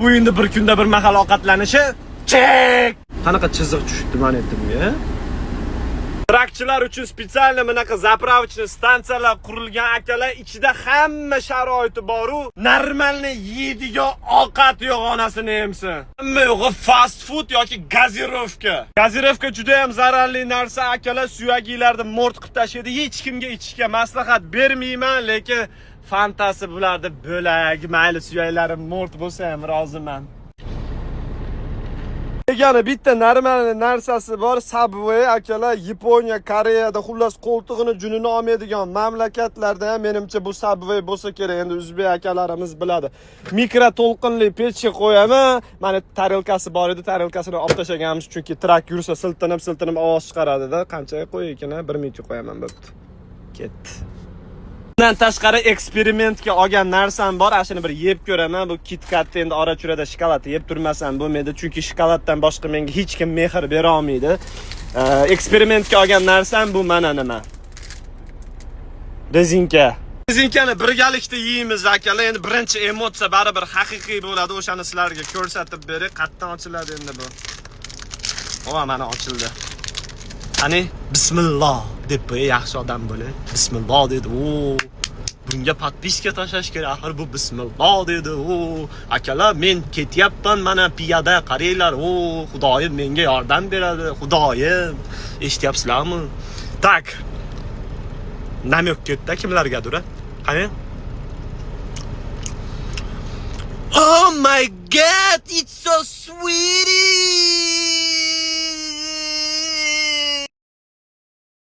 Bu endi bir kunda bir mahal ovqatlanishi chek. Qanaqa chiziq tushibdi mana etimga? Trakchilar uchun специально bunaqa заправочный stansiyalar qurilgan, akalar, ichida hamma sharoiti bor-u, нормальный yeydigan ovqat yo'q, onasini emsin. Hamma yo'g'i fast food yoki газировка. Газировка juda ham zararli narsa, akalar, suyaginglarni mo'rt qilib tashlaydi. Hech kimga ichishga maslahat bermayman, lekin fantasi bularni bo'lak, mayli, suyaklarim mo'rt bo'lsa ham roziman. Degani bitta normal narsasi bor, Subway, akalar. Yaponiya, Koreyada, xullas, qo'ltig'ini junini olmaydigan mamlakatlarda ham menimcha bu Subway bo'lsa kerak. Endi o'zbek akalarimiz biladi. Mikroto'lqinli pechga qo'yaman. Mana tarelkasi bor edi, tarelkasini olib tashlaganmiz, chunki trak yursa siltinib siltinib ovoz chiqaradida. Qanchaga qo'y ekan? 1 minutga qo'yaman, bo'pti. Ketdi. Bundan tashqari eksperimentga olgan narsam bor. Ana shuni bir yeb ko'raman. Bu KitKatni endi ora-churada shokolad yeb turmasam bo'lmaydi, chunki shokoladdan boshqa menga hech kim mehr bera olmaydi. Eksperimentga olgan narsam bu mana nima? Rezinka. Rezinkani birgalikda yeymiz, akalar. Endi birinchi emotsiya baribir haqiqiy bo'ladi. O'shani sizlarga ko'rsatib beray. Qayerdan ochiladi endi bu? O, mana ochildi. Qani, bismillah deb qo'y, yaxshi odam bo'lay. Bismillah dedi. O, bunga подписка tashlash kerak. Axir bu bismillah dedi. O, akalar, men ketyapman mana piyoda, qaranglar. O, Xudoyim menga yordam beradi. Xudoyim. Eshityapsizlarmi? Так. Намёк ketdi kimlargadir, a? Qani? Oh my God, it's so sweetie.